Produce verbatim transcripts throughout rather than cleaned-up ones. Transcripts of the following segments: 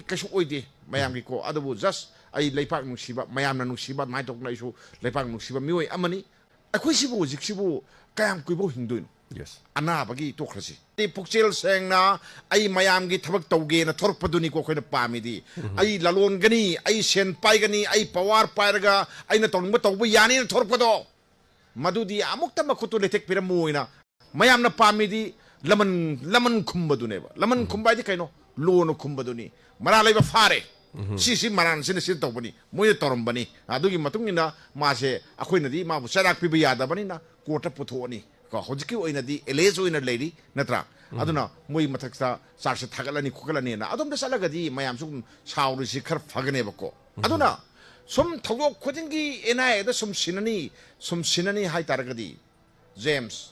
ꯀꯩꯁꯨ ꯑꯣꯏꯗꯦ ꯃꯌꯥꯝꯒꯤꯀꯣ꯫ ꯑꯗꯨꯕꯨ just ꯑꯩ ꯂꯩꯄꯥꯛ ꯅꯨꯡꯁꯤꯕ, ꯃꯌꯥꯝꯅ ꯅꯨꯡꯁꯤꯕ ꯑꯗꯨꯃꯥꯏꯅ ꯇꯧꯗꯅ ꯑꯩꯁꯨ ꯂꯩꯄꯥꯛ ꯅꯨꯡꯁꯤꯕ ꯃꯤꯑꯣꯏ ꯑꯃꯅꯤ꯫ ꯑꯩꯈꯣꯏꯁꯤꯕꯨ ꯍꯧꯖꯤꯛꯁꯤꯕꯨ ꯀꯌꯥꯝ ꯀꯨꯏꯕꯧ ꯍꯤꯡꯗꯣꯏꯅꯣ? Yes. ꯑꯅꯥꯕꯒꯤ ꯇꯣꯛꯈ꯭ꯔꯁꯤ꯫ ꯑꯩ ꯄꯨꯛꯆꯦꯜ ꯁꯦꯡꯅ ꯑꯩ ꯃꯌꯥꯝꯒꯤ ꯊꯕꯛ ꯇꯧꯒꯦꯅ ꯊꯣꯔꯛꯄꯗꯨꯅꯤꯀꯣ ꯑꯩꯈꯣꯏꯅ ꯄꯥꯝꯃꯤꯗꯤ꯫ ꯑꯩ ꯂꯂꯣꯟꯒꯅꯤ, ꯑꯩ ꯁꯦꯟ ꯄꯥꯏꯒꯅꯤ, ꯑꯩ power ꯄꯥꯏꯔꯒ ꯑꯩꯅ ꯇꯧꯅꯤꯡꯕ ꯇꯧꯕ ꯌꯥꯅꯤꯅ ꯊꯣꯔꯛꯄꯗꯣ, ꯃꯗꯨꯗꯤ ꯑꯃꯨꯛꯇ ꯃꯈꯨꯠꯇꯨ ꯂꯩꯊꯦꯛꯄꯤꯔꯝꯃꯣꯏꯅ ꯃꯌꯥꯝꯅ ꯄꯥꯝꯃꯤꯗꯤ ꯂꯃꯟ, ꯂꯃꯟ ꯈꯨꯝꯕꯗꯨꯅꯦꯕ꯫ ꯂꯃꯟ ꯈꯨꯝꯕ ꯍꯥꯏꯗꯤ ꯀꯩꯅꯣ? ꯂꯣꯅ ꯈꯨꯝꯕꯗꯨꯅꯤ꯫ ꯃꯔꯥ ꯂꯩꯕ ꯐꯥꯔꯦ꯫ ꯁꯤꯁꯤ ꯃꯔꯥꯟꯁꯤꯅ ꯁꯤ ꯇꯧꯕꯅꯤ, ꯃꯣꯏꯅ ꯇꯧꯔꯝꯕꯅꯤ꯫ ꯑꯗꯨꯒꯤ ꯃꯇꯨꯡ ꯏꯟꯅ ꯃꯥꯁꯦ, ꯑꯩꯈꯣꯏꯅꯗꯤ ꯃꯥꯕꯨ ꯆꯩꯔꯥꯛ ꯄꯤꯕ ꯌꯥꯗꯕꯅꯤꯅ courtꯇ ꯄꯨꯊꯣꯛꯑꯅꯤ꯫ ꯀꯣ, ꯍꯧꯖꯤꯛꯀꯤ ꯑꯣꯏꯅꯗꯤ alleged ꯑꯣꯏꯅ ꯂꯩꯔꯤ, ꯅꯠꯇ꯭ꯔꯥ? ꯑꯗꯨꯅ ꯃꯣꯏ ꯃꯊꯛꯇ chargeꯁꯦ ꯊꯥꯒꯠꯂꯅꯤ ꯈꯣꯠꯀꯠꯂꯅꯤꯅ ꯑꯗꯣꯝꯗ ꯆꯠꯂꯒꯗꯤ ꯃꯌꯥꯝꯁꯨ ꯁꯥꯎꯔꯤꯁꯤ ꯈꯔ ꯐꯒꯅꯦꯕꯀꯣ꯫ ꯑꯗꯨꯅ ꯁꯨꯝ ꯊꯧꯗꯣꯛ ꯈꯨꯗꯤꯡꯒꯤ NIAꯗ ꯁꯨꯝ ꯁꯤꯟꯅꯅꯤ, ꯁꯨꯝ ꯁꯤꯟꯅꯅꯤ ꯍꯥꯏꯇꯥꯔꯒꯗꯤ, ꯖꯦꯝꯁ,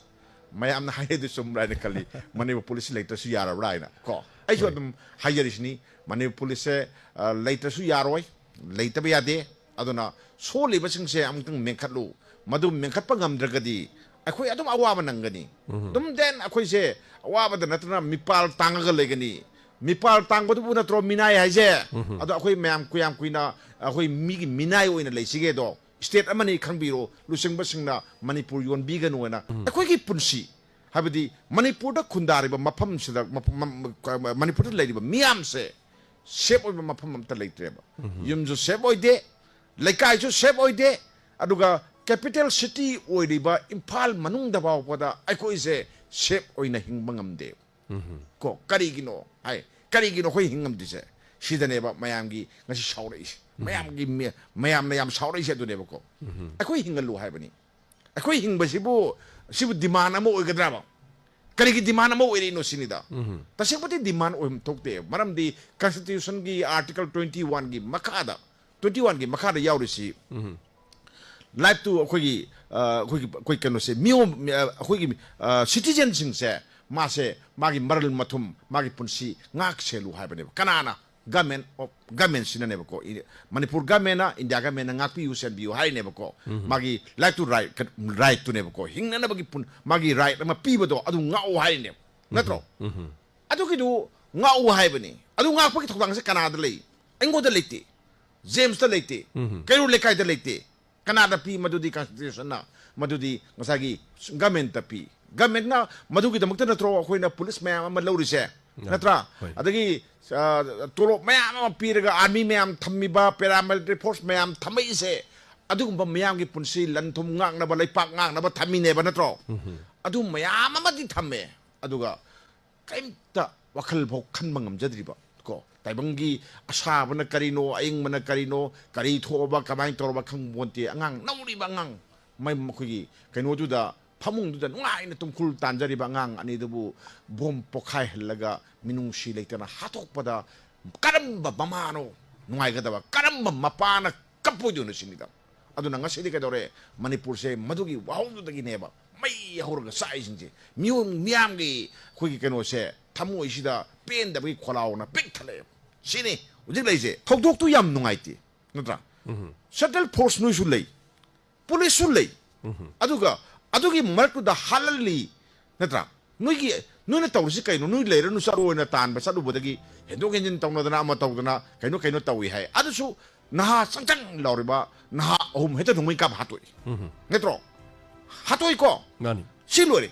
ꯃꯌꯥꯝꯅ ꯍꯥꯏꯔꯗꯤ ꯆꯨꯝꯕ꯭ꯔꯥ ꯍꯥꯏꯅ ꯈꯜꯂꯤ꯫ ꯃꯅꯤꯄꯨꯔ ꯄꯨꯂꯤꯁ ꯂꯩꯇ꯭ꯔꯁꯨ ꯌꯥꯔꯕ꯭ꯔꯥ ꯍꯥꯏꯅ ꯀꯣ꯫ ꯑꯩꯁꯨ ꯑꯗꯨꯝ ꯍꯥꯏꯖꯔꯤꯁꯤꯅꯤ, ꯃꯅꯤꯄꯨꯔ ꯄꯨꯂꯤꯁꯁꯦ, ꯑ, ꯂꯩꯇ꯭ꯔꯁꯨ ꯌꯥꯔꯣꯏ, ꯂꯩꯇꯕ ꯌꯥꯗꯦ꯫ ꯑꯗꯨꯅ ꯁꯣꯜꯂꯤꯕꯁꯤꯡꯁꯦ ꯑꯃꯨꯛꯇꯪ ꯃꯦꯟꯈꯠꯂꯨ꯫ ꯃꯗꯨ ꯃꯦꯟꯈꯠꯄ ꯉꯝꯗ꯭ꯔꯒꯗꯤ ꯑꯩꯈꯣꯏ ꯑꯗꯨꯝ ꯑꯋꯥꯕ ꯅꯪꯒꯅꯤ꯫ ꯑꯗꯨꯝ then ꯑꯩꯈꯣꯏꯁꯦ ꯑꯋꯥꯕꯗ ꯅꯠꯇꯅ ꯃꯤꯄꯥꯜ ꯇꯥꯡꯉꯒ ꯂꯩꯒꯅꯤ꯫ ꯃꯤꯄꯥꯜ ꯇꯥꯡꯕꯗꯨꯕꯨ ꯅꯠꯇ꯭ꯔꯣ ꯃꯤꯅꯥꯏ ꯍꯥꯏꯁꯦ? ꯑꯗꯣ ꯑꯩꯈꯣꯏ ꯃꯌꯥꯝ ꯀꯌꯥꯝ ꯀꯨꯏꯅ ꯑꯩꯈꯣꯏ ꯃꯤꯒꯤ ꯃꯤꯅꯥꯏ ꯑꯣꯏꯅ ꯂꯩꯁꯤꯒꯦꯗꯣ? State ꯑꯃꯅꯤ ꯈꯪꯕꯤꯔꯣ, ꯂꯨꯆꯤꯡꯕꯁꯤꯡꯅ ꯃꯅꯤꯄꯨꯔ ꯌꯣꯟꯕꯤꯒꯅꯨ ꯍꯥꯏꯅ꯫ ꯑꯩꯈꯣꯏꯒꯤ ꯄꯨꯟꯁꯤ, ꯍꯥꯏꯕꯗꯤ ꯃꯅꯤꯄꯨꯔꯗ ꯈꯨꯟꯗꯥꯔꯤꯕ ꯃꯐꯝꯁꯤꯗ, ꯃꯐꯝ-, ꯃ-, ꯃꯅꯤꯄꯨꯔꯗ ꯂꯩꯔꯤꯕ ꯃꯤꯌꯥꯝꯁꯦ safe ꯑꯣꯏꯕ ꯃꯐꯝ ꯑꯝꯇ ꯂꯩꯇ꯭ꯔꯦꯕ꯫ ꯌꯨꯝꯁꯨ safe ꯑꯣꯏꯗꯦ, ꯂꯩꯀꯥꯏꯁꯨ safe ꯑꯣꯏꯗꯦ, ꯑꯗꯨꯒ capital city ꯑꯣꯏꯔꯤꯕ ꯏꯝꯐꯥꯜ ꯃꯅꯨꯡꯗ ꯐꯥꯎꯕꯗ ꯑꯩꯈꯣꯏꯁꯦ safe ꯑꯣꯏꯅ ꯍꯤꯡꯕ ꯉꯝꯗꯦ꯫ ꯀꯣ, ꯀꯔꯤꯒꯤꯅꯣ ꯍꯥꯏ, ꯀꯔꯤꯒꯤꯅꯣ ꯑꯩꯈꯣꯏ ꯍꯤꯡꯉꯝꯗ꯭ꯔꯤꯁꯦ? ꯁꯤꯗꯅꯦꯕ ꯃꯌꯥꯝꯒꯤ ꯉꯁꯤ ꯁꯥꯎꯔꯛꯏꯁꯦ꯫ ꯃꯌꯥꯝꯒꯤ ꯃꯤ-, ꯃꯌꯥꯝꯅ ꯌꯥꯝ ꯁꯥꯎꯔꯛꯏꯁꯦ ꯑꯗꯨꯅꯦꯕꯀꯣ꯫ ꯑꯩꯈꯣꯏ ꯍꯤꯡꯍꯜꯂꯨ ꯍꯥꯏꯕꯅꯤ꯫ ꯑꯩꯈꯣꯏ ꯍꯤꯡꯕꯁꯤꯕꯨ, ꯁꯤꯕꯨ demand ꯑꯃ ꯑꯣꯏꯒꯗ꯭ꯔꯕ? ꯀꯔꯤꯒꯤ demand ꯑꯃ ꯑꯣꯏꯔꯛꯏꯅꯣ ꯁꯤꯅꯤꯗ꯫ ꯇꯁꯦꯡꯕꯗꯤ demand ꯑꯣꯏꯐꯝ ꯊꯣꯛꯇꯦ꯫ ꯃꯔꯝꯗꯤ Constitutionꯒꯤ Article twenty oneꯒꯤ ꯃꯈꯥꯗ, twenty oneꯒꯤ ꯃꯈꯥꯗ ꯌꯥꯎꯔꯤꯁꯤ, life to ꯑꯩꯈꯣꯏꯒꯤ, ꯑ, ꯑꯩꯈꯣꯏꯒꯤ, ꯑꯩꯈꯣꯏ ꯀꯩꯅꯣꯁꯦ, ꯃꯤꯑꯣ-, ꯑ, ꯑꯩꯈꯣꯏꯒꯤ, ꯑ, citizenꯁꯤꯡꯁꯦ, ꯃꯥꯁꯦ ꯃꯥꯒꯤ ꯃꯔꯜ ꯃꯊꯨꯝ, ꯃꯥꯒꯤ ꯄꯨꯟꯁꯤ ꯉꯥꯛ ꯁꯦꯜꯂꯨ ꯍꯥꯏꯕꯅꯦꯕ꯫ ꯀꯅꯥꯅ? Government of, governmentꯁꯤꯅꯅꯦꯕꯀꯣ꯫ ꯏ-, ꯃꯅꯤꯄꯨꯔ governmentꯅ, India governmentꯅ ꯉꯥꯛꯄꯤꯌꯨ, ꯁꯦꯟꯕꯤꯌꯨ ꯍꯥꯏꯔꯤꯅꯦꯕꯀꯣ꯫ ꯃꯥꯒꯤ life to right, rightꯇꯨꯅꯦꯕꯀꯣ꯫ ꯍꯤꯡꯅꯅꯕꯒꯤ ꯄꯨꯟ-, ꯃꯥꯒꯤ right ꯑꯃ ꯄꯤꯕꯗꯣ ꯑꯗꯨ ꯉꯥꯛꯎ ꯍꯥꯏꯔꯤꯅꯦꯕ꯫ ꯅꯠꯇ꯭ꯔꯣ? ꯑꯗꯨꯒꯤꯗꯨ ꯉꯥꯛꯎ ꯍꯥꯏꯕꯅꯤ꯫ ꯑꯗꯨ ꯉꯥꯛꯄꯒꯤ ꯊꯧꯗꯥꯡꯁꯦ ꯀꯅꯥꯗ ꯂꯩ? ꯑꯩꯉꯣꯟꯗ ꯂꯩꯇꯦ, ꯖꯦꯝꯁꯇ ꯂꯩꯇꯦ, ꯎꯝ꯫ ꯀꯩꯔꯣꯜ ꯂꯩꯀꯥꯏꯗ ꯂꯩꯇꯦ꯫ ꯀꯅꯥꯗ ꯄꯤ? ꯃꯗꯨꯗꯤ ꯀꯟꯁꯇꯤꯇ꯭ꯌꯨꯁꯟꯅ, ꯃꯗꯨꯗꯤ ꯉꯁꯥꯏꯒꯤ ꯒꯃꯦꯟꯇ ꯄꯤ꯫ ꯒꯃꯦꯟꯇꯅ ꯃꯗꯨꯒꯤꯗꯃꯛꯇ ꯅꯠꯇ꯭ꯔꯣ ꯑꯩꯈꯣꯏꯅ ꯄꯨꯂꯤꯁ ꯃꯌꯥꯝ ꯑꯃ ꯂꯧꯔꯤꯁꯦ? ꯅꯠꯇ꯭ꯔꯥ? ꯍꯣꯏ꯫ ꯑꯗꯒꯤ, ꯑ, ꯇꯣꯂꯣꯞ ꯃꯌꯥꯝ ꯑꯃ ꯄꯤꯔꯒ ꯑꯥꯔꯃꯤ ꯃꯌꯥꯝ ꯊꯝꯃꯤꯕ, ꯄꯦꯔꯥꯃꯤꯂꯤꯇꯔꯤ ꯐꯣꯔꯁ ꯃꯌꯥꯝ ꯊꯝꯃꯛꯏꯁꯦ? ꯑꯗꯨꯒꯨꯝꯕ ꯃꯌꯥꯝꯒꯤ ꯄꯨꯟꯁꯤ, ꯂꯟ ꯊꯨꯝ ꯉꯥꯛꯅꯕ, ꯂꯩꯄꯥꯛ ꯉꯥꯛꯅꯕ ꯊꯝꯃꯤꯅꯦꯕ, ꯅꯠꯇ꯭ꯔꯣ? ꯎꯝ꯫ ꯑꯗꯨ ꯃꯌꯥꯝ ꯑꯃꯗꯤ ꯊꯝꯃꯦ꯫ ꯑꯗꯨꯒ ꯀꯔꯤꯝꯇ ꯋꯥꯈꯜ ꯐꯥꯎ ꯈꯟꯕ ꯉꯝꯖꯗ꯭ꯔꯤꯕ ꯀꯣ꯫ ꯇꯥꯏꯕꯪꯒꯤ ꯑꯁꯥꯕꯅ ꯀꯔꯤꯅꯣ, ꯑꯏꯪꯕꯅ ꯀꯔꯤꯅꯣ, ꯀꯔꯤ ꯊꯣꯛꯑꯕ, ꯀꯃꯥꯏꯅ ꯇꯧꯔꯕ ꯈꯪꯕ ꯄꯣꯟꯇꯦ꯫ ꯑꯉꯥꯡ, ꯅꯧꯔꯤꯕ ꯑꯉꯥꯡ, ꯃꯩ-, ꯃꯈꯣꯏꯒꯤ ꯀꯩꯅꯣꯗꯨꯗ, ꯐꯃꯨꯡꯗꯨꯗ ꯅꯨꯡꯉꯥꯏꯅ ꯇꯨꯝꯈꯨꯜ ꯇꯥꯟꯖꯔꯤꯕ ꯑꯉꯥꯡ ꯑꯅꯤꯗꯨꯕꯨ ꯕꯣꯝ ꯄꯣꯈꯥꯏꯍꯜꯂꯒ ꯃꯤꯅꯨꯡꯁꯤ ꯂꯩꯇꯅ ꯍꯥꯠꯇꯣꯛꯄꯗ ꯀꯔꯝꯕ ꯃꯃꯥꯅꯣ ꯅꯨꯡꯉꯥꯏꯒꯗꯕ? ꯀꯔꯝꯕ ꯃꯄꯥꯅ ꯀꯞꯄꯣꯏꯗꯣꯏꯅꯣ ꯁꯤꯅꯤꯗ꯫ ꯑꯗꯨꯅ ꯉꯁꯤꯗꯤ ꯀꯩꯗꯧꯔꯦ? ꯃꯅꯤꯄꯨꯔꯁꯦ ꯃꯗꯨꯒꯤ ꯋꯥꯍꯧꯗꯨꯗꯒꯤꯅꯦꯕ ꯃꯩ ꯍꯧꯔꯒ ꯆꯥꯛꯏꯁꯤꯡꯁꯦ꯫ ꯃꯤꯑꯣꯏ ꯃꯤꯌꯥꯝꯒꯤ ꯑꯩꯈꯣꯏꯒꯤ ꯀꯩꯅꯣꯁꯦ, ꯊꯃꯣꯏꯁꯤꯗ ꯄꯦꯟꯗꯕꯒꯤ ꯈꯣꯜꯂꯥꯎꯅ ꯄꯤꯛ ꯊꯜꯂꯛꯑꯦꯕ꯫ ꯁꯤꯅꯤ ꯍꯧꯖꯤꯛ ꯂꯩꯁꯦ꯫ ꯊꯧꯗꯣꯛꯇꯨ ꯌꯥꯝ ꯅꯨꯡꯉꯥꯏꯇꯦ, ꯅꯠꯇ꯭ꯔꯥ? ꯎꯝ꯫ ꯁꯦꯟꯇ꯭ꯔꯦꯜ ꯐꯣꯔꯁ ꯅꯣꯏꯁꯨ ꯂꯩ, ꯄꯨꯂꯤꯁꯁꯨ ꯂꯩ꯫ ꯎꯝ꯫ ꯑꯗꯨꯒ ꯑꯗꯨꯒꯤ ꯃꯔꯛꯇꯨꯗ ꯍꯥꯠꯍꯜꯂꯤ, ꯅꯠꯇ꯭ꯔꯥ? ꯅꯣꯏꯒꯤ, ꯅꯣꯏꯅ ꯇꯧꯔꯤꯁꯤ ꯀꯩꯅꯣ? ꯅꯣꯏ ꯂꯩꯔꯅꯨ, ꯆꯠꯂꯣꯅ ꯇꯥꯟꯕ ꯆꯠꯂꯨꯕꯗꯒꯤ ꯍꯦꯟꯗꯣꯛ ꯍꯦꯟꯖꯤꯟ ꯇꯧꯅꯗꯅ, ꯑꯃ ꯇꯧꯗꯅ, ꯀꯩꯅꯣ ꯀꯩꯅꯣ ꯇꯧꯏ ꯍꯥꯏ꯫ ꯑꯗꯨꯁꯨ ꯅꯍꯥ ꯆꯪꯆꯪ ꯂꯥꯎꯔꯤꯕ ꯅꯍꯥ ꯑꯍꯨꯝ ꯍꯦꯛꯇ ꯅꯣꯡꯃꯩ ꯀꯥꯞꯄ ꯍꯥꯠꯇꯣꯛꯏ꯫ ꯎꯝ꯫ ꯅꯠꯇ꯭ꯔꯣ? ꯍꯥꯠꯇꯣꯛꯏꯀꯣ? ꯃꯥꯅꯤ꯫ ꯁꯤ ꯂꯣꯏꯔꯦ꯫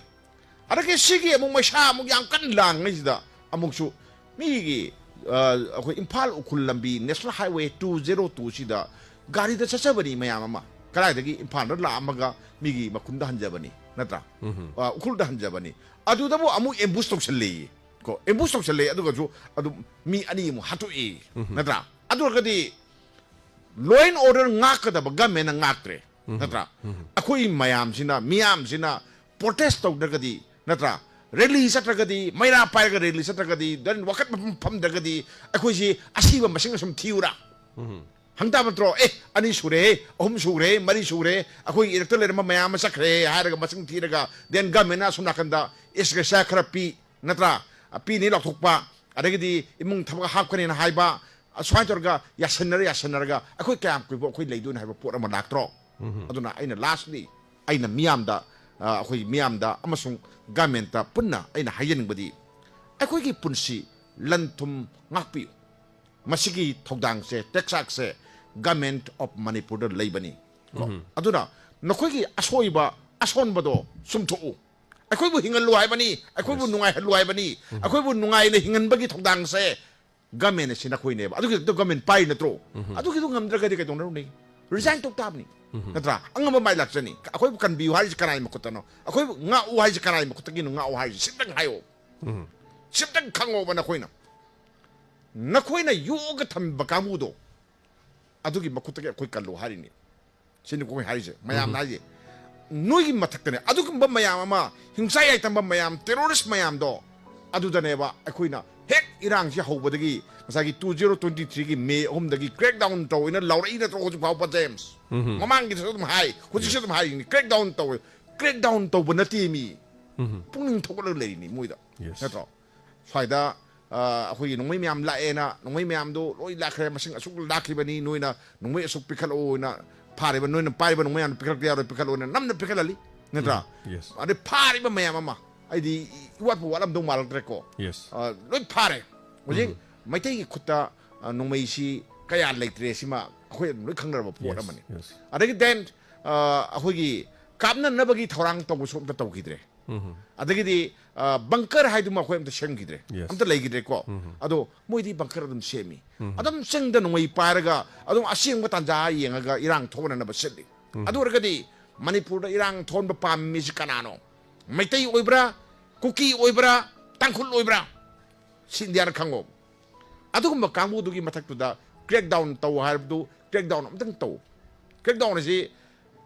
ꯑꯗꯒꯤ ꯁꯤꯒꯤ ꯑꯃꯨꯛ ꯃꯩꯁꯥ ꯑꯃꯨꯛ ꯌꯥꯝ ꯀꯟꯅ ꯂꯥꯡꯉꯩꯁꯤꯗ ꯑꯃꯨꯛꯁꯨ ꯃꯤꯒꯤ, ꯑ, ꯑꯩꯈꯣꯏ ꯏꯝꯐꯥꯜ ꯎꯈ꯭ꯔꯨꯜ ꯂꯝꯕꯤ, National Highway two zero two ꯁꯤꯗ ꯒꯥꯔꯤꯗ ꯆꯠꯆꯕꯅꯤ ꯃꯌꯥꯝ ꯑꯃ꯫ ꯀꯗꯥꯏꯗꯒꯤ ꯏꯝꯐꯥꯜꯗ ꯂꯥꯛꯑꯝꯃꯒ ꯃꯤꯒꯤ ꯃꯈꯨꯟꯗ ꯍꯟꯖꯕꯅꯤ, ꯅꯠꯇ꯭ꯔꯥ? ꯎꯝ꯫ ꯑ, ꯎꯈ꯭ꯔꯨꯜꯗ ꯍꯟꯖꯕꯅꯤ꯫ ꯑꯗꯨꯗꯕꯨ ꯑꯃꯨꯛ ambush ꯇꯧꯁꯜꯂꯤ꯫ ꯀꯣ, ambush ꯇꯧꯁꯜꯂꯦ, ꯑꯗꯨꯒꯁꯨ ꯑꯗꯨꯝ ꯃꯤ ꯑꯅꯤꯃꯨꯛ ꯍꯥꯠꯇꯣꯛꯏ, ꯎꯝ꯫ ꯅꯠꯇ꯭ꯔꯥ? ꯑꯗꯨ ꯑꯣꯏꯔꯒꯗꯤ law and order ꯉꯥꯛꯀꯗꯕ ꯒꯃꯦꯟꯅ ꯉꯥꯛꯇ꯭ꯔꯦ, ꯎꯝ꯫ ꯅꯠꯇ꯭ꯔꯥ? ꯎꯝ꯫ ꯑꯩꯈꯣꯏ ꯃꯌꯥꯝꯁꯤꯅ, ꯃꯤꯌꯥꯝꯁꯤꯅ protest ꯇꯧꯗ꯭ꯔꯒꯗꯤ, ꯅꯠꯇ꯭ꯔꯥ? ꯔꯦꯂꯤ ꯆꯠꯇ꯭ꯔꯒꯗꯤ, ꯃꯩꯔꯥ ꯄꯥꯏꯔꯒ ꯔꯦꯂꯤ ꯆꯠꯇ꯭ꯔꯒꯗꯤ, then ꯋꯥꯀꯠ ꯃꯐꯝ ꯐꯝꯗ꯭ꯔꯒꯗꯤ ꯑꯩꯈꯣꯏꯁꯤ ꯑꯁꯤꯕ ꯃꯁꯤꯡ ꯑꯁꯨꯝ ꯊꯤꯎꯔꯥ? ꯎꯝ꯫ ꯍꯪꯇꯥꯕ ꯅꯠꯇ꯭ꯔꯣ? ꯑꯦ, ꯑꯅꯤ ꯁꯨꯔꯦ, ꯑꯍꯨꯝ ꯁꯨꯔꯦ, ꯃꯔꯤ ꯁꯨꯔꯦ, ꯑꯩꯈꯣꯏꯒꯤ ꯏꯔꯛꯇ ꯂꯩꯔꯝꯕ ꯃꯌꯥꯝ ꯑꯃ ꯆꯠꯈ꯭ꯔꯦ ꯍꯥꯏꯔꯒ ꯃꯁꯤꯡ ꯊꯤꯔꯒ, then ꯒꯃꯦꯟꯅ ꯑꯁꯣꯝ ꯅꯥꯀꯟꯗ ꯑꯦꯁ ꯒ꯭ꯔꯦꯁꯤꯌꯥ ꯈꯔ ꯄꯤ, ꯅꯠꯇ꯭ꯔꯥ? ꯄꯤꯅꯤ ꯂꯥꯎꯊꯣꯛꯄ, ꯑꯗꯒꯤꯗꯤ ꯏꯃꯨꯡ ꯊꯕꯛ ꯍꯥꯞꯀꯅꯤꯅ ꯍꯥꯏꯕ, ꯑꯁꯨꯃꯥꯏꯅ ꯇꯧꯔꯒ ꯌꯥꯁꯟꯅꯔ ꯌꯥꯁꯟꯅꯔꯒ ꯑꯩꯈꯣꯏ ꯀꯌꯥꯝ ꯀꯨꯏꯕ ꯑꯩꯈꯣꯏ ꯂꯩꯗꯣꯏꯅꯣ ꯍꯥꯏꯕ ꯄꯣꯠ ꯑꯃ ꯂꯥꯛꯇ꯭ꯔꯣ? ꯎꯝ꯫ ꯑꯗꯨꯅ ꯑꯩꯅ lastly ꯑꯩꯅ ꯃꯤꯌꯥꯝꯗ, ꯑ, ꯑꯩꯈꯣꯏ ꯃꯤꯌꯥꯝꯗ ꯑꯃꯁꯨꯡ ꯒꯃꯦꯟꯇ ꯄꯨꯟꯅ ꯑꯩꯅ ꯍꯥꯏꯖꯅꯤꯡꯕꯗꯤ, ꯑꯩꯈꯣꯏꯒꯤ ꯄꯨꯟꯁꯤ ꯂꯟ ꯊꯨꯝ ꯉꯥꯛꯄꯤꯌꯨ꯫ ꯃꯁꯤꯒꯤ ꯊꯧꯗꯥꯡꯁꯦ, ꯇꯦꯛꯆꯥꯛꯁꯦ Government of ꯃꯅꯤꯄꯨꯔꯗ ꯂꯩꯕꯅꯤ꯫ ꯀꯣ? ꯎꯝ꯫ ꯑꯗꯨꯅ ꯅꯈꯣꯏꯒꯤ ꯑꯁꯣꯏꯕ, ꯑꯁꯣꯟꯕꯗꯣ ꯆꯨꯝꯊꯣꯛꯎ꯫ ꯑꯩꯈꯣꯏꯕꯨ ꯍꯤꯡꯍꯜꯂꯨ ꯍꯥꯏꯕꯅꯤ, ꯑꯩꯈꯣꯏꯕꯨ Yes. ꯅꯨꯡꯉꯥꯏꯍꯜꯂꯨ ꯍꯥꯏꯕꯅꯤ, ꯎꯝ꯫ ꯑꯩꯈꯣꯏꯕꯨ ꯅꯨꯡꯉꯥꯏꯅ ꯍꯤꯡꯍꯟꯕꯒꯤ ꯊꯧꯗꯥꯡꯁꯦ government ꯑꯁꯤ ꯅꯈꯣꯏꯅꯦꯕ꯫ ꯑꯗꯨꯒꯤ ꯈꯛꯇ government ꯄꯥꯏ ꯅꯠꯇ꯭ꯔꯣ? ꯎꯝ꯫ ꯑꯗꯨꯒꯤꯗꯣ ꯉꯝꯗ꯭ꯔꯒꯗꯤ ꯀꯩꯗꯧꯅꯔꯨꯅꯤ? Resign ꯇꯧ ꯇꯥꯕꯅꯤ꯫ ꯎꯝ꯫ ꯅꯠꯇ꯭ꯔꯥ? ꯑꯉꯝꯕ ꯃꯥꯏ ꯂꯥꯛꯆꯅꯤ꯫ ꯑꯩꯈꯣꯏꯕꯨ ꯀꯟꯕꯤꯌꯨ ꯍꯥꯏꯔꯤꯁꯤ ꯀꯅꯥꯒꯤ ꯃꯈꯨꯠꯇꯅꯣ? ꯑꯩꯈꯣꯏꯕꯨ ꯉꯥꯛꯎ ꯍꯥꯏꯔꯤꯁꯤ ꯀꯅꯥꯒꯤ ꯃꯈꯨꯠꯇꯒꯤꯅꯣ ꯉꯥꯛꯎ ꯍꯥꯏꯔꯤꯁꯤ? ꯁꯤꯝꯇꯪ ꯍꯥꯏꯌꯣ꯫ ꯎꯝ꯫ ꯁꯤꯝꯇꯪ ꯈꯪꯉꯣꯕ ꯅꯈꯣꯏꯅ꯫ ꯅꯈꯣꯏꯅ ꯌꯣꯛꯑꯒ ꯊꯝꯕ ꯀꯥꯡꯕꯨꯗꯣ, ꯑꯗꯨꯒꯤ ꯃꯈꯨꯠꯇꯒꯤ ꯑꯩꯈꯣꯏ ꯀꯜꯂꯨ ꯍꯥꯏꯔꯤꯅꯤ꯫ ꯁꯤꯅꯤ ꯑꯩꯈꯣꯏ ꯍꯥꯏꯔꯤꯁꯦ, ꯃꯌꯥꯝꯅ ꯎꯝ꯫ ꯍꯥꯏꯁꯦ꯫ ꯅꯣꯏꯒꯤ ꯃꯊꯛꯇꯅꯦ, ꯑꯗꯨꯒꯨꯝꯕ ꯃꯌꯥꯝ ꯑꯃ, ꯍꯤꯡꯁꯥ ꯌꯥꯏꯇꯝꯕ ꯃꯌꯥꯝ, terrorist ꯃꯌꯥꯝꯗꯣ, ꯑꯗꯨꯗꯅꯦꯕ ꯑꯩꯈꯣꯏꯅ ꯍꯦꯛ ꯏꯔꯥꯡꯁꯤ ꯍꯧꯕꯗꯒꯤ, ꯉꯁꯥꯏꯒꯤ two zero twenty three ꯒꯤ May ꯑꯍꯨꯝꯗꯒꯤ crackdown ꯇꯧꯋꯦꯅ ꯂꯥꯎꯔꯛꯏ ꯅꯠꯇ꯭ꯔꯣ ꯍꯧꯖꯤꯛ ꯐꯥꯎꯕ, ꯖꯦꯝꯁ? ꯎꯝ꯫ ꯃꯃꯥꯡꯒꯤꯗꯁꯨ ꯑꯗꯨꯝ ꯍꯥꯏ, ꯍꯧꯖꯤꯛꯁꯨ Yes. ꯑꯗꯨꯝ ꯍꯥꯏꯔꯤꯅꯤ, crackdown ꯇꯧꯋꯦ꯫ Crackdown ꯇꯧꯕ ꯅꯠꯇꯦ ꯃꯤ꯫ ꯎꯝ꯫ ꯄꯨꯛꯅꯤꯡ ꯊꯧꯒꯠꯂꯒ ꯂꯩꯔꯤꯅꯤ ꯃꯣꯏꯗ꯫ Yes. ꯅꯠꯇ꯭ꯔꯣ? ꯁ꯭ꯋꯥꯏꯗ, ꯑ, ꯑꯩꯈꯣꯏꯒꯤ ꯅꯣꯡꯃꯩ ꯃꯌꯥꯝ ꯂꯥꯛꯑꯦꯅ, ꯅꯣꯡꯃꯩ ꯃꯌꯥꯝꯗꯣ ꯂꯣꯏ ꯂꯥꯛꯈ꯭ꯔꯦ, ꯃꯁꯤꯡ ꯑꯁꯨꯛ ꯂꯥꯛꯈꯤꯕꯅꯤ, ꯅꯣꯏꯅ ꯅꯣꯡꯃꯩ ꯑꯁꯨꯛ ꯄꯤꯈꯠꯂꯛꯑꯣꯅ ꯐꯥꯔꯤꯕ, ꯅꯣꯏꯅ ꯄꯥꯏꯔꯤꯕ ꯅꯣꯡꯃꯩ ꯃꯌꯥꯝꯗꯣ ꯄꯤꯈꯠꯂꯛꯇ ꯌꯥꯔꯣꯏ, ꯄꯤꯈꯠꯂꯛꯑꯣꯅ ꯅꯝꯅ ꯄꯤꯈꯠꯍꯜꯂꯤ, ꯅꯠꯇ꯭ꯔꯥ? ꯎꯝ, yes. ꯑꯗꯩ ꯐꯥꯔꯤꯕ ꯃꯌꯥꯝ ꯑꯃ, ꯑꯩꯗꯤ ꯏꯋꯥꯠꯄꯨ ꯋꯥꯠꯂꯝꯗꯧ ꯃꯥꯜꯂꯛꯇ꯭ꯔꯦꯀꯣ꯫ Yes. ꯑ, ꯂꯣꯏ ꯐꯥꯔꯦ꯫ ꯍꯧꯖꯤꯛ ꯎꯝ꯫ ꯃꯩꯇꯩꯒꯤ ꯈꯨꯠꯇ, ꯑ, ꯅꯣꯡꯃꯩꯁꯤ ꯀꯌꯥ ꯂꯩꯇ꯭ꯔꯦ, ꯁꯤꯃ ꯑꯩꯈꯣꯏ ꯑꯗꯨꯝ ꯂꯣꯏ ꯈꯪꯅꯔꯕ ꯄꯣꯠ Yes, ꯑꯃꯅꯤ꯫ Yes. ꯑꯗꯒꯤ then, ꯑ, ꯑꯩꯈꯣꯏꯒꯤ ꯀꯥꯞꯅꯅꯕꯒꯤ ꯊꯧꯔꯥꯡ ꯇꯧꯕꯁꯨ ꯑꯝꯇ ꯇꯧꯈꯤꯗ꯭ꯔꯦ꯫ ꯎꯝ꯫ ꯑꯗꯒꯤꯗꯤ, ꯑ, bunker ꯍꯥꯏꯗꯨꯃ ꯑꯩꯈꯣꯏ ꯑꯝꯇ ꯁꯦꯝꯈꯤꯗ꯭ꯔꯦ꯫ Yes. ꯑꯝꯇ ꯂꯩꯈꯤꯗ꯭ꯔꯦꯀꯣ꯫ ꯎꯝ꯫ ꯑꯗꯣ ꯃꯣꯏꯗꯤ bunker ꯑꯗꯨꯝ ꯁꯦꯝꯃꯤ꯫ ꯎꯝ꯫ ꯑꯗꯨꯝ ꯆꯤꯡꯗ ꯅꯣꯡꯃꯩ ꯄꯥꯏꯔꯒ ꯑꯗꯨꯝ ꯑꯁꯦꯡꯕ ꯇꯥꯟꯖꯥ ꯌꯦꯡꯉꯒ ꯏꯔꯥꯡ ꯊꯣꯛꯅꯅꯕ ꯁꯤꯜꯂꯤ꯫ ꯎꯝ꯫ ꯑꯗꯨ ꯑꯣꯏꯔꯒꯗꯤ ꯃꯅꯤꯄꯨꯔꯗ ꯏꯔꯥꯡ ꯊꯣꯛꯍꯟꯕ ꯄꯥꯝꯃꯤ ꯃꯤꯁꯤ ꯀꯅꯥꯅꯣ? ꯃꯩꯇꯩ ꯑꯣꯏꯕ꯭ꯔꯥ? ꯀꯨꯀꯤ ꯑꯣꯏꯕ꯭ꯔꯥ? ꯇꯥꯡꯈꯨꯜ ꯑꯣꯏꯕ꯭ꯔꯥ? ꯁꯤ ꯏꯟꯗꯤꯌꯥꯅ ꯈꯪꯉꯣ꯫ ꯑꯗꯨꯒꯨꯝꯕ ꯀꯥꯡꯕꯨꯗꯨꯒꯤ ꯃꯊꯛꯇꯨꯗ crackdown ꯇꯧ ꯍꯥꯏꯕꯗꯨ crackdown ꯑꯝꯇꯪ ꯇꯧ꯫ Crackdown ꯑꯁꯤ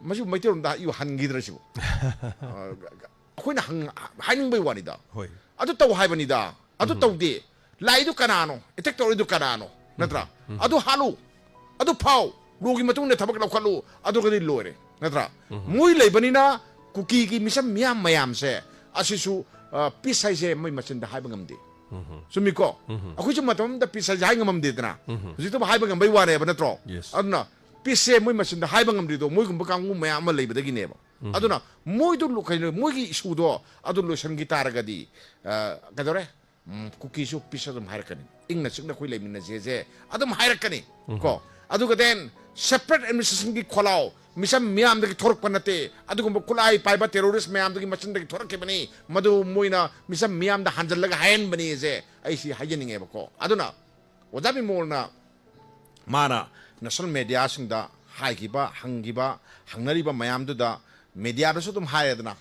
ꯃꯁꯤ ꯃꯩꯇꯩꯂꯣꯟꯗ ꯏꯕ ꯍꯟꯈꯤꯗ꯭ꯔ ꯁꯤꯕꯨ? ꯑ, ꯑꯩꯈꯣꯏꯅ ꯍꯪ-, ꯍꯥꯏꯅꯤꯡꯕꯩ ꯋꯥꯅꯤꯗ꯫ ꯍꯣꯏ꯫ ꯑꯗꯨ ꯇꯧ ꯍꯥꯏꯕꯅꯤꯗ꯫ ꯑꯗꯨ ꯎꯝ꯫ ꯇꯧꯗꯦ꯫ ꯂꯥꯛꯏꯗꯨ ꯀꯅꯥꯅꯣ? Attack ꯇꯧꯔꯛꯏꯗꯨ ꯀꯅꯥꯅꯣ? ꯅꯠꯇ꯭ꯔꯥ? ꯎꯝ꯫ ꯑꯗꯨ ꯍꯥꯠꯂꯨ꯫ ꯑꯗꯨ ꯐꯥꯎ꯫ ꯂꯣꯒꯤ ꯃꯇꯨꯡꯗ ꯊꯕꯛ ꯂꯧꯈꯠꯂꯨ꯫ ꯑꯗꯨꯒꯗꯤ ꯂꯣꯏꯔꯦ꯫ ꯅꯠꯇ꯭ꯔꯥ? ꯎꯝ꯫ ꯃꯣꯏ ꯂꯩꯕꯅꯤꯅ ꯀꯨꯀꯤꯒꯤ ꯃꯤꯁꯝ ꯃꯤꯌꯥꯝ ꯃꯌꯥꯝꯁꯦ ꯑꯁꯤꯁꯨ, ꯑ, peace ꯍꯥꯏꯁꯦ ꯃꯣꯏ ꯃꯆꯤꯟꯗ ꯍꯥꯏꯕ ꯉꯝꯗꯦ꯫ ꯎꯝ꯫ ꯆꯨꯝꯃꯤꯀꯣ? ꯎꯝ꯫ ꯑꯩꯈꯣꯏꯁꯨ ꯃꯇꯝ ꯑꯃꯗ peace ꯍꯥꯏꯁꯦ ꯍꯥꯏ ꯉꯝꯃꯝꯗꯦꯗꯅ꯫ ꯎꯝ꯫ ꯍꯧꯖꯤꯛꯇꯕꯨ ꯍꯥꯏꯕ ꯉꯝꯕꯩ ꯋꯥꯅꯦꯕ ꯅꯠꯇ꯭ꯔꯣ? Yes. ꯑꯗꯨꯅ peace ꯁꯦ ꯃꯣꯏ ꯃꯆꯤꯟꯗ ꯍꯥꯏꯕ ꯉꯝꯗ꯭ꯔꯤꯗꯣ ꯃꯣꯏꯒꯨꯝꯕ ꯀꯥꯡꯕꯨ ꯃꯌꯥꯝ ꯑꯃ ꯂꯩꯕꯗꯒꯤꯅꯦꯕ꯫ ꯎꯝ꯫ ꯑꯗꯨꯅ ꯃꯣꯏꯗꯨ ꯂꯣ-, ꯀꯩꯅꯣ, ꯃꯣꯏꯒꯤ issue ꯗꯣ ꯑꯗꯨ ꯂꯣꯏꯁꯤꯟꯈꯤ ꯇꯥꯔꯒꯗꯤ, ꯑ, ꯀꯩꯗꯧꯔꯦ? ꯎꯝ, ꯀꯨꯀꯤꯁꯨ ꯄꯤꯁ ꯑꯗꯨꯝ ꯍꯥꯏꯔꯛꯀꯅꯤ, ꯏꯪꯅ ꯆꯤꯛꯅ ꯑꯩꯈꯣꯏ ꯂꯩꯃꯤꯟꯅꯁꯦꯁꯦ ꯑꯗꯨꯝ ꯍꯥꯏꯔꯛꯀꯅꯤ꯫ ꯀꯣ, ꯑꯗꯨꯒ then separate administrationꯒꯤ ꯈꯣꯜꯂꯥꯎ, ꯃꯤꯆꯝ ꯃꯤꯌꯥꯝꯗꯒꯤ ꯊꯣꯔꯛꯄ ꯅꯠꯇꯦ, ꯑꯗꯨꯒꯨꯝꯕ ꯈꯨꯠꯂꯥꯏ ꯄꯥꯏꯕ terrorist ꯃꯌꯥꯝꯗꯨꯒꯤ ꯃꯆꯤꯟꯗꯒꯤ ꯊꯣꯔꯛꯈꯤꯕꯅꯤ, ꯃꯗꯨ ꯃꯣꯏꯅ ꯃꯤꯆꯝ ꯃꯤꯌꯥꯝꯗ ꯍꯟꯖꯜꯂꯒ ꯍꯥꯏꯍꯟꯕꯅꯤꯁꯦ ꯑꯩ ꯁꯤ ꯍꯥꯏꯖꯅꯤꯡꯉꯦꯕꯀꯣ꯫ ꯑꯗꯨꯅ ꯑꯣꯖꯥ ꯕꯤꯃꯣꯜꯅ ꯃꯥꯅ national mediaꯁꯤꯡꯗ ꯍꯥꯏꯈꯤꯕ, ꯍꯪꯈꯤꯕ, ꯍꯪꯅꯔꯤꯕ ꯃꯌꯥꯝꯗꯨꯗ mediaꯗꯁꯨ ꯑꯗꯨꯝ ꯍꯥꯏꯔꯦꯗꯅ,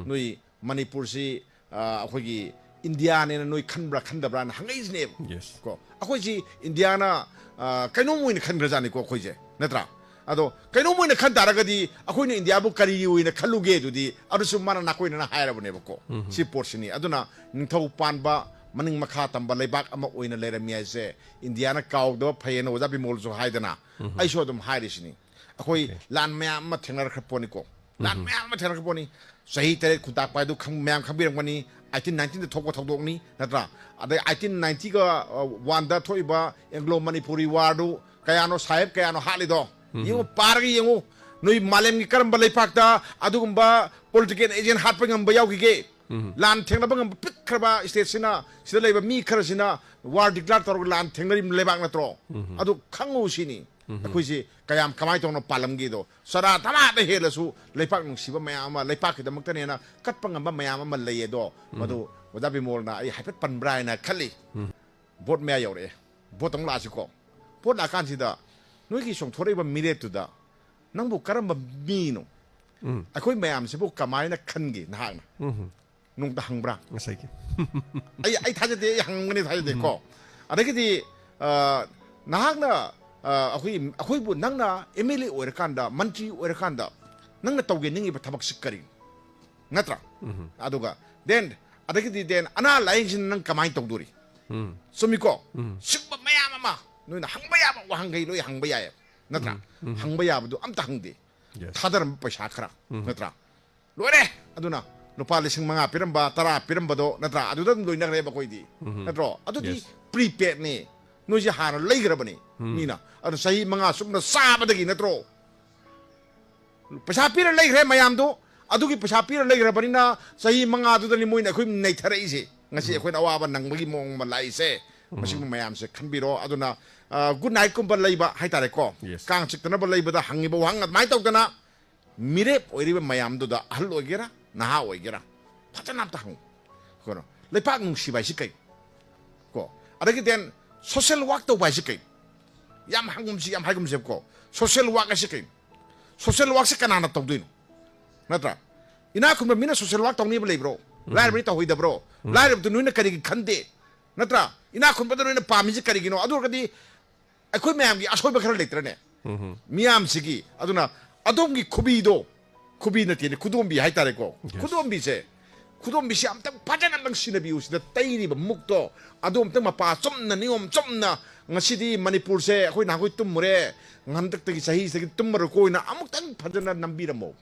ꯅꯣꯏ ꯃꯅꯤꯄꯨꯔꯁꯤ, ꯑ, ꯑꯩꯈꯣꯏꯒꯤ ꯏꯟꯗꯤꯌꯥꯅꯦꯅ ꯅꯣꯏ ꯈꯟꯕ꯭ꯔꯥ ꯈꯟꯗꯕ꯭ꯔꯥꯅ ꯍꯪꯉꯛꯏꯁꯤꯅꯦꯕ꯫ Yes. ꯀꯣ, ꯑꯩꯈꯣꯏꯁꯤ ꯏꯟꯗꯤꯌꯥꯅ, ꯑ, ꯀꯩꯅꯣꯝ ꯑꯣꯏꯅ ꯈꯟꯈ꯭ꯔꯖꯥꯠꯅꯤꯀꯣ ꯑꯩꯈꯣꯏꯁꯦ, ꯅꯠꯇ꯭ꯔꯥ? ꯑꯗꯣ ꯀꯩꯅꯣꯝ ꯑꯣꯏꯅ ꯈꯟ ꯇꯥꯔꯒꯗꯤ ꯑꯩꯈꯣꯏꯅ ꯏꯟꯗꯤꯌꯥꯕꯨ ꯀꯔꯤ ꯑꯣꯏꯅ ꯈꯜꯂꯨꯒꯦ ꯑꯗꯨꯗꯤ, ꯑꯗꯨꯁꯨ ꯃꯥꯅ ꯅꯥꯀꯣꯏꯅꯅ ꯍꯥꯏꯔꯕꯅꯦꯕꯀꯣ꯫ ꯁꯤ ꯄꯣꯠꯁꯤꯅꯤ꯫ ꯑꯗꯨꯅ ꯅꯤꯡꯊꯧ ꯄꯥꯟꯕ, ꯃꯅꯤꯡ ꯃꯈꯥ ꯇꯝꯕ ꯂꯩꯕꯥꯛ ꯑꯃ ꯑꯣꯏꯅ ꯂꯩꯔꯝꯃꯤ ꯍꯥꯏꯁꯦ ꯏꯟꯗꯤꯌꯥꯅ ꯀꯥꯎꯗꯕ ꯐꯩꯌꯦꯅ ꯑꯣꯖꯥ ꯕꯤꯃꯣꯜꯁꯨ ꯍꯥꯏꯗꯅ, ꯑꯩꯁꯨ ꯑꯗꯨꯝ ꯍꯥꯏꯔꯤꯁꯤꯅꯤ꯫ ꯑꯩꯈꯣꯏ ꯂꯥꯟ ꯃꯌꯥꯝ ꯑꯃ ꯊꯦꯡꯅꯔꯛꯈ꯭ꯔ ꯄꯣꯠꯅꯤꯀꯣ꯫ ꯂꯥꯟ ꯃꯌꯥꯝ ꯑꯃ ꯊꯦꯡꯅꯔꯛꯄ ꯄꯣꯠꯅꯤ꯫ ꯆꯍꯤ ꯇꯔꯦꯠ ꯈꯨꯟꯇꯥꯛꯄ ꯍꯥꯏꯗꯨ ꯈꯪ-, ꯃꯌꯥꯝ ꯈꯪꯕꯤꯔꯝꯒꯅꯤ꯫ ꯑꯩꯠꯇꯤꯟ ꯅꯥꯏꯟꯇꯤꯟꯗ ꯊꯣꯛꯄ ꯊꯧꯗꯣꯛꯅꯤ, ꯅꯠꯇ꯭ꯔꯥ? ꯑꯗꯩ ꯑꯩꯠꯇꯤꯟ ꯅꯥꯏꯟꯇꯤꯒ ꯋꯥꯟꯗ ꯊꯣꯛꯏꯕ Anglo Manipuri Warꯗꯨ ꯀꯌꯥꯅꯣ ꯁꯥꯍꯦꯕ ꯀꯌꯥꯅꯣ ꯍꯥꯠꯂꯤꯗꯣ? ꯌꯦꯡꯉꯨ, ꯄꯥꯔꯒ ꯌꯦꯡꯉꯨ꯫ ꯅꯣꯏ ꯃꯥꯂꯦꯝꯒꯤ ꯀꯔꯝꯕ ꯂꯩꯄꯥꯛꯇ ꯑꯗꯨꯒꯨꯝꯕ political agent ꯍꯥꯠꯄ ꯉꯝꯕ ꯌꯥꯎꯈꯤꯒꯦ? ꯂꯥꯟ ꯊꯦꯡꯅꯕ ꯉꯝꯕ ꯄꯤꯛꯈ꯭ꯔꯕ stateꯁꯤꯅ, ꯁꯤꯗ ꯂꯩꯕ ꯃꯤ ꯈꯔꯁꯤꯅ war declare ꯇꯧꯔꯒ ꯂꯥꯟ ꯊꯦꯡꯅꯔꯤꯕ ꯂꯩꯕꯥꯛ ꯅꯠꯇ꯭ꯔꯣ? ꯑꯗꯨ ꯈꯪꯉꯨ ꯁꯤꯅꯤ꯫ ꯑꯩꯈꯣꯏꯁꯤ ꯀꯌꯥꯝ ꯀꯃꯥꯏꯅ ꯇꯧꯅ ꯄꯥꯜꯂꯝꯒꯦꯗꯣ꯫ ꯆꯔꯥ ꯇꯔꯥꯗ ꯍꯦꯜꯂꯁꯨ ꯂꯩꯄꯥꯛ ꯅꯨꯡꯁꯤꯕ ꯃꯌꯥꯝ ꯑꯃ, ꯂꯩꯄꯥꯛꯀꯤꯗꯃꯛꯇꯅꯦꯅ ꯀꯠꯄ ꯉꯝꯕ ꯃꯌꯥꯝ ꯑꯃ ꯂꯩ ꯑꯗꯣ, ꯃꯗꯨ ꯑꯣꯖꯥ ꯕꯤꯃꯣꯜꯅ ꯑꯩ ꯍꯥꯏꯐꯦꯠ ꯄꯟꯕ꯭ꯔꯥ ꯍꯥꯏꯅ ꯈꯜꯂꯤ꯫ ꯚꯣꯠ ꯃꯌꯥ ꯌꯧꯔꯛꯑꯦ꯫ ꯚꯣꯠ ꯑꯃꯨꯛ ꯂꯥꯛꯑꯁꯤꯀꯣ꯫ ꯚꯣꯠ ꯂꯥꯛꯑꯀꯥꯟꯁꯤꯗ ꯅꯣꯏꯒꯤ ꯆꯣꯡꯊꯣꯔꯛꯏꯕ ꯃꯤꯔꯦꯞꯇꯨꯗ ꯅꯪꯕꯨ ꯀꯔꯝꯕ ꯃꯤꯅꯣ? ꯑꯩꯈꯣꯏ ꯃꯌꯥꯝꯁꯤꯕꯨ ꯀꯃꯥꯏꯅ ꯈꯟꯒꯦ ꯅꯍꯥꯛꯅ? ꯅꯣꯡꯃꯇ ꯍꯪꯕ꯭ꯔꯥ? ꯉꯁꯥꯏꯒꯤ꯫ ꯑꯩ, ꯑꯩ ꯊꯥꯖꯗꯦ, ꯑꯩ ꯍꯪꯒꯅꯤ ꯊꯥꯖꯗꯦ ꯀꯣ꯫ ꯑꯗꯒꯤꯗꯤ, ꯑ, ꯅꯍꯥꯛꯅ, ꯑ, ꯑꯩꯈꯣꯏ, ꯑꯩꯈꯣꯏꯕꯨ ꯅꯪꯅ MLA ꯑꯣꯏꯔꯀꯥꯟꯗ, ꯃꯟꯇ꯭ꯔꯤ ꯑꯣꯏꯔꯀꯥꯟꯗ ꯅꯪꯅ ꯇꯧꯒꯦ ꯅꯤꯡꯉꯤꯕ ꯊꯕꯛꯁꯤ ꯀꯔꯤꯅꯣ? ꯅꯠꯇ꯭ꯔꯥ? ꯑꯗꯨꯒ then, ꯑꯗꯒꯤꯗꯤ then ꯑꯅꯥ ꯂꯥꯏꯌꯦꯡꯁꯤꯅ ꯅꯪ ꯀꯃꯥꯏꯅ ꯇꯧꯗꯣꯔꯤ? ꯆꯨꯝꯃꯤꯀꯣ? ꯁꯤꯒꯨꯝꯕ ꯃꯌꯥꯝ ꯑꯃ ꯅꯣꯏꯅ ꯍꯪꯕ ꯌꯥꯕ ꯋꯥꯍꯪꯈꯩ ꯂꯣꯏ ꯍꯪꯕ ꯌꯥꯏꯌꯦꯕ, ꯅꯠꯇ꯭ꯔꯥ? ꯍꯪꯕ ꯌꯥꯕꯗꯨ ꯑꯝꯇ ꯍꯪꯗꯦ꯫ Yes. ꯊꯥꯗꯔꯝꯕ ꯄꯩꯁꯥ ꯈꯔ, ꯅꯠꯇ꯭ꯔꯥ? ꯂꯣꯏꯔꯦ꯫ ꯑꯗꯨꯅ ꯂꯨꯄꯥ ꯂꯤꯁꯤꯡ ꯃꯉꯥ ꯄꯤꯔꯝꯕ, ꯇꯔꯥ ꯄꯤꯔꯝꯕꯗꯣ, ꯅꯠꯇ꯭ꯔꯥ? ꯑꯗꯨꯗ ꯑꯗꯨꯝ ꯂꯣꯏꯅꯈ꯭ꯔꯦꯕ ꯑꯩꯈꯣꯏꯗꯤ, ꯅꯠꯇ꯭ꯔꯣ? ꯑꯗꯨꯗꯤ Yes. Prepaidꯅꯤ꯫ ꯅꯣꯏꯁꯦ ꯍꯥꯟꯅ ꯂꯩꯈ꯭ꯔꯕꯅꯤ ꯃꯤꯅ꯫ ꯑꯗꯨ ꯆꯍꯤ ꯃꯉꯥ ꯆꯨꯞꯅ ꯆꯥꯕꯗꯒꯤ ꯅꯠꯇ꯭ꯔꯣ? ꯄꯩꯁꯥ ꯄꯤꯔ ꯂꯩꯈ꯭ꯔꯦ ꯃꯌꯥꯝꯗꯣ꯫ ꯑꯗꯨꯒꯤ ꯄꯩꯁꯥ ꯄꯤꯔ ꯂꯩꯈ꯭ꯔꯕꯅꯤꯅ ꯆꯍꯤ ꯃꯉꯥꯗꯨꯗꯅꯤ ꯃꯣꯏꯅ ꯑꯩꯈꯣꯏ ꯅꯩꯊꯔꯛꯏꯁꯦ꯫ ꯉꯁꯤ ꯑꯩꯈꯣꯏꯅ ꯑꯋꯥꯕ ꯅꯪꯕꯒꯤ ꯃꯑꯣꯡ ꯑꯃ ꯂꯥꯛꯏꯁꯦ꯫ ꯃꯁꯤꯒꯨꯝꯕ ꯃꯌꯥꯝꯁꯦ ꯈꯟꯕꯤꯔꯣ꯫ ꯑꯗꯨꯅ ꯒꯨꯗ ꯅꯥꯏꯠꯀꯨꯝꯕ ꯂꯩꯕ ꯍꯥꯏꯇꯥꯔꯦꯀꯣ, ꯀꯥꯡ ꯆꯤꯛꯇꯅꯕ ꯂꯩꯕꯗ ꯍꯪꯉꯤꯕ ꯋꯥꯍꯪ ꯑꯗꯨꯃꯥꯏꯅ ꯇꯧꯗꯅ ꯃꯤꯔꯦꯞ ꯑꯣꯏꯔꯤꯕ ꯃꯌꯥꯝꯗꯨꯗ, ꯑꯍꯜ ꯑꯣꯏꯒꯦꯔꯥ ꯅꯍꯥ ꯑꯣꯏꯒꯦꯔꯥ, ꯐꯖꯅ ꯑꯝꯇ ꯍꯪꯉꯨ꯫ ꯀꯩꯅꯣ, ꯂꯩꯄꯥꯛ ꯅꯨꯡꯁꯤꯕ ꯍꯥꯏꯁꯤ ꯀꯩ? ꯀꯣ, ꯑꯗꯒꯤ then social work ꯇꯧꯕ ꯍꯥꯏꯁꯤ ꯀꯩ? ꯌꯥꯝ ꯍꯪꯒꯨꯝꯁꯤ, ꯌꯥꯝ ꯍꯥꯏꯒꯨꯝꯁꯦꯕꯀꯣ, social work ꯍꯥꯏꯁꯤ ꯀꯩ? Social workꯁꯤ ꯀꯅꯥꯅ ꯇꯧꯗꯣꯏꯅꯣ? ꯅꯠꯇ꯭ꯔꯥ? ꯏꯅꯥꯛ ꯈꯨꯟꯕ ꯃꯤꯅ social work ꯇꯧꯅꯤꯕ ꯂꯩꯕ꯭ꯔꯣ? ꯂꯥꯏꯔꯕꯗꯤ ꯇꯧꯍꯣꯏꯗꯕ꯭ꯔꯣ? ꯂꯥꯏꯔꯕꯗꯨ ꯅꯣꯏꯅ ꯀꯔꯤꯒꯤ ꯈꯟꯗꯦ? ꯅꯠꯇ꯭ꯔꯥ? ꯏꯅꯥꯛ ꯈꯨꯟꯕꯗ ꯅꯣꯏꯅ ꯄꯥꯝꯃꯤꯁꯤ ꯀꯔꯤꯒꯤꯅꯣ? ꯑꯗꯨ ꯑꯣꯏꯔꯒꯗꯤ ꯑꯩꯈꯣꯏ ꯃꯌꯥꯝꯒꯤ ꯑꯁꯣꯏꯕ ꯈꯔ ꯂꯩꯇ꯭ꯔꯅꯦ? ꯃꯤꯌꯥꯝꯁꯤꯒꯤ, ꯑꯗꯨꯅ ꯑꯗꯣꯝꯒꯤ ꯈꯨꯕꯤꯗꯣ, ꯈꯨꯕꯤ ꯅꯠꯇꯦꯅꯦ, ꯈꯨꯗꯣꯝꯕꯤ ꯍꯥꯏꯇꯥꯔꯦꯀꯣ꯫ ꯈꯨꯗꯣꯝꯕꯤꯁꯦ, ꯈꯨꯗꯣꯝꯕꯤꯁꯦ ꯑꯝꯇꯪ ꯐꯖꯅ ꯑꯝꯇꯪ ꯁꯤꯟꯅꯕꯤꯌꯨ꯫ ꯁꯤꯗ ꯇꯩꯔꯤꯕ ꯃꯨꯛꯇꯣ, ꯑꯗꯨ ꯑꯝꯇꯪ ꯃꯄꯥ ꯆꯨꯝꯅ, ꯅꯤꯌꯣꯝ ꯆꯨꯝꯅ, ꯉꯁꯤꯗꯤ ꯃꯅꯤꯄꯨꯔꯁꯦ ꯑꯩꯈꯣꯏ ꯅꯍꯥꯟꯈꯣꯏ ꯇꯨꯝꯃꯨꯔꯦ, ꯍꯟꯗꯛꯇꯒꯤ ꯆꯍꯤꯁꯤꯗꯒꯤ ꯇꯨꯝꯃꯔꯣꯏꯀꯣꯅ ꯑꯃꯨꯛꯇꯪ ꯐꯖꯅ ꯅꯝꯕꯤꯔꯝꯃꯣ꯫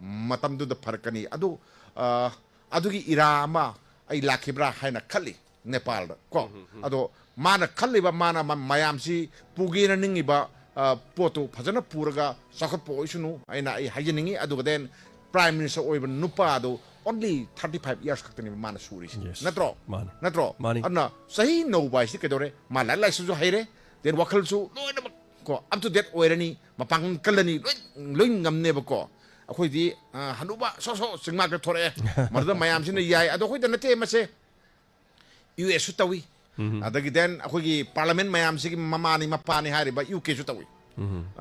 ꯃꯇꯝꯗꯨꯗ ꯐꯔꯛꯀꯅꯤ꯫ ꯑꯗꯨ, ꯑ, ꯑꯗꯨꯒꯤ ꯏꯔꯥ ꯑꯃ ꯑꯩ ꯂꯥꯛꯈꯤꯕ꯭ꯔꯥ ꯍꯥꯏꯅ ꯈꯜꯂꯤ ꯅꯦꯄꯥꯜꯗ ꯀꯣ꯫ ꯑꯗꯣ ꯃꯥꯅ ꯈꯜꯂꯤꯕ, ꯃꯥꯅ ꯃ-, ꯃꯌꯥꯝꯁꯤ ꯄꯨꯒꯦꯅ ꯅꯤꯡꯉꯤꯕ, ꯑ, ꯄꯣꯠꯇꯨ ꯐꯖꯅ ꯄꯨꯔꯒ ꯆꯥꯎꯈꯠꯄ ꯑꯣꯏꯁꯅꯨ ꯍꯥꯏꯅ ꯑꯩ ꯍꯥꯏꯖꯅꯤꯡꯉꯤ꯫ ꯑꯗꯨꯒ then Prime Minister ꯑꯣꯏꯕ ꯅꯨꯄꯥꯗꯨ only thirty five years ꯈꯛꯇꯅꯦꯕ ꯃꯥꯅ ꯁꯨꯔꯤꯁꯤ꯫ Yes. ꯅꯠꯇ꯭ꯔꯣ? ꯃꯥꯅꯤ꯫ ꯅꯠꯇ꯭ꯔꯣ? ꯃꯥꯅꯤ꯫ ꯑꯗꯨꯅ ꯆꯍꯤ ꯅꯧꯕ ꯍꯥꯏꯁꯤ ꯀꯩꯗꯧꯔꯦ? ꯃꯥ ꯂꯥꯏꯔꯤꯛ ꯂꯥꯏꯁꯨꯁꯨ ꯍꯩꯔꯦ, then ꯋꯥꯈꯜꯁꯨ ꯂꯣꯏꯅꯃꯛ ꯀꯣ, up to date ꯑꯣꯏꯔꯅꯤ, ꯃꯄꯥꯡꯒꯜ ꯀꯜꯂꯅꯤ, ꯂꯣꯏ, ꯂꯣꯏ ꯉꯝꯅꯦꯕꯀꯣ꯫ ꯑꯩꯈꯣꯏꯗꯤ, ꯑ, ꯍꯅꯨꯕ ꯁꯣ ꯁꯣ ꯆꯤꯡꯃꯥꯛꯇ ꯊꯣꯔꯛꯑꯦ꯫ ꯃꯗꯨꯗ ꯃꯌꯥꯝꯁꯤꯅ ꯌꯥꯏ꯫ ꯑꯗꯣ ꯑꯩꯈꯣꯏꯗ ꯅꯠꯇꯦ ꯃꯁꯦ, ꯌꯨ ꯑꯦꯁꯁꯨ ꯇꯧꯏ꯫ ꯑꯗꯒꯤ then ꯑꯩꯈꯣꯏꯒꯤ parliament ꯃꯌꯥꯝꯁꯤꯒꯤ ꯃꯃꯥꯅꯤ ꯃꯄꯥꯅꯤ ꯍꯥꯏꯔꯤꯕ ꯌꯨ ꯀꯦꯁꯨ ꯇꯧꯏ꯫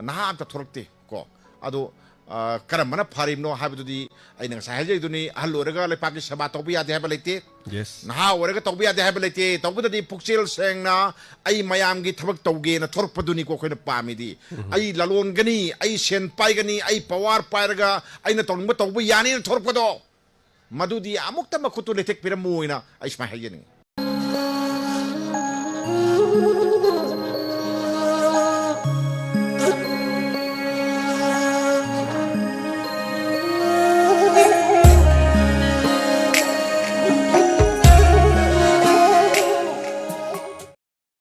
ꯅꯍꯥ ꯑꯝꯇ ꯊꯣꯔꯛꯇꯦ ꯀꯣ꯫ ꯑꯗꯣ, ꯑ, ꯀꯔꯝꯕꯅ ꯐꯔꯤꯕꯅꯣ ꯍꯥꯏꯕꯗꯨꯗꯤ ꯑꯩꯅ ꯉꯁꯥꯏ ꯍꯥꯏꯖꯩꯗꯨꯅꯤ, ꯑꯍꯜ ꯑꯣꯏꯔꯒ ꯂꯩꯄꯥꯛꯀꯤ ꯁꯦꯕꯥ ꯇꯧꯕ ꯌꯥꯗꯦ ꯍꯥꯏꯕ ꯂꯩꯇꯦ꯫ Yes. ꯅꯍꯥ ꯑꯣꯏꯔꯒ ꯇꯧꯕ ꯌꯥꯗꯦ ꯍꯥꯏꯕ ꯂꯩꯇꯦ꯫ ꯇꯧꯕꯗꯗꯤ ꯄꯨꯛꯆꯦꯜ ꯁꯦꯡꯅ ꯑꯩ ꯃꯌꯥꯝꯒꯤ ꯊꯕꯛ ꯇꯧꯒꯦꯅ ꯊꯣꯔꯛꯄꯗꯨꯅꯤꯀꯣ ꯑꯩꯈꯣꯏꯅ ꯄꯥꯝꯃꯤꯗꯤ꯫ ꯑꯩ ꯂꯂꯣꯟꯒꯅꯤ, ꯑꯩ ꯁꯦꯟ ꯄꯥꯏꯒꯅꯤ, ꯑꯩ power ꯄꯥꯏꯔꯒ ꯑꯩꯅ ꯇꯧꯅꯤꯡꯕ ꯇꯧꯕ ꯌꯥꯅꯤꯅ ꯊꯣꯔꯛꯄꯗꯣ, ꯃꯗꯨꯗꯤ ꯑꯃꯨꯛꯇ ꯃꯈꯨꯠꯇꯨ ꯂꯩꯊꯦꯛꯄꯤꯔꯝꯃꯣꯅ ꯑꯩ ꯁꯨꯃꯥꯏꯅ ꯍꯥꯏꯖꯅꯤꯡꯉꯤ꯫